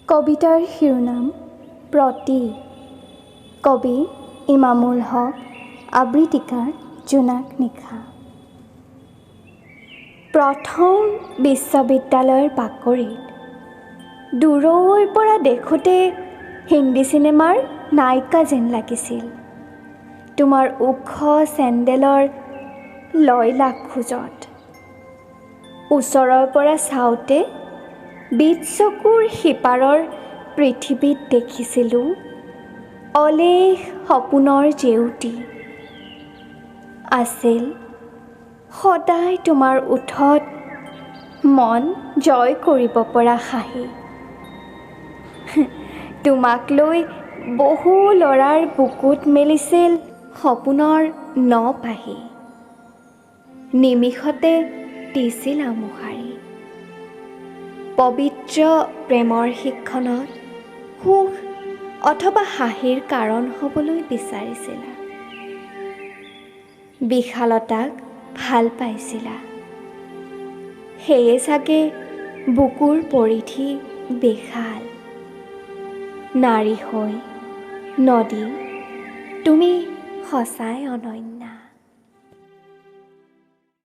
কবিতাৰ শিৰোনাম প্ৰতি। কবি ইমামুল হক, আবৃত্তিকাৰ জোনাক নিশা। প্ৰথম বিশ্ববিদ্যালয়ৰ বাকৰিত দূৰৈৰ পৰা দেখোঁতে হিন্দী চিনেমাৰ নায়িকা যেন লাগিছিল। তোমাৰ ওখ চেণ্ডেলৰ লয়লাস খোজত ওচৰৰ পৰা চাওঁতে বিত চকুৰ সিপাৰৰ পৃথিৱীত দেখিছিলোঁ অলেখ সপোনৰ জেউতি। আছিল সদায় তোমাৰ ওঁঠত মন জয় কৰিব পৰা হাঁহি। তোমাক লৈ বহু ল'ৰাৰ বুকুত মেলিছিল সপোনৰ ন পাহি। নিমিষতে দিছিলা মোহাৰি। পবিত্ৰ প্ৰেমৰ শিক্ষণত সুখ অথবা হাঁহিৰ কাৰণ হ'বলৈ বিচাৰিছিলা। বিশালতাক ভাল পাইছিলা, সেয়ে চাগে বুকুৰ পৰিধি বিশাল। নাৰী হৈ নদী তুমি সঁচাই অনন্য।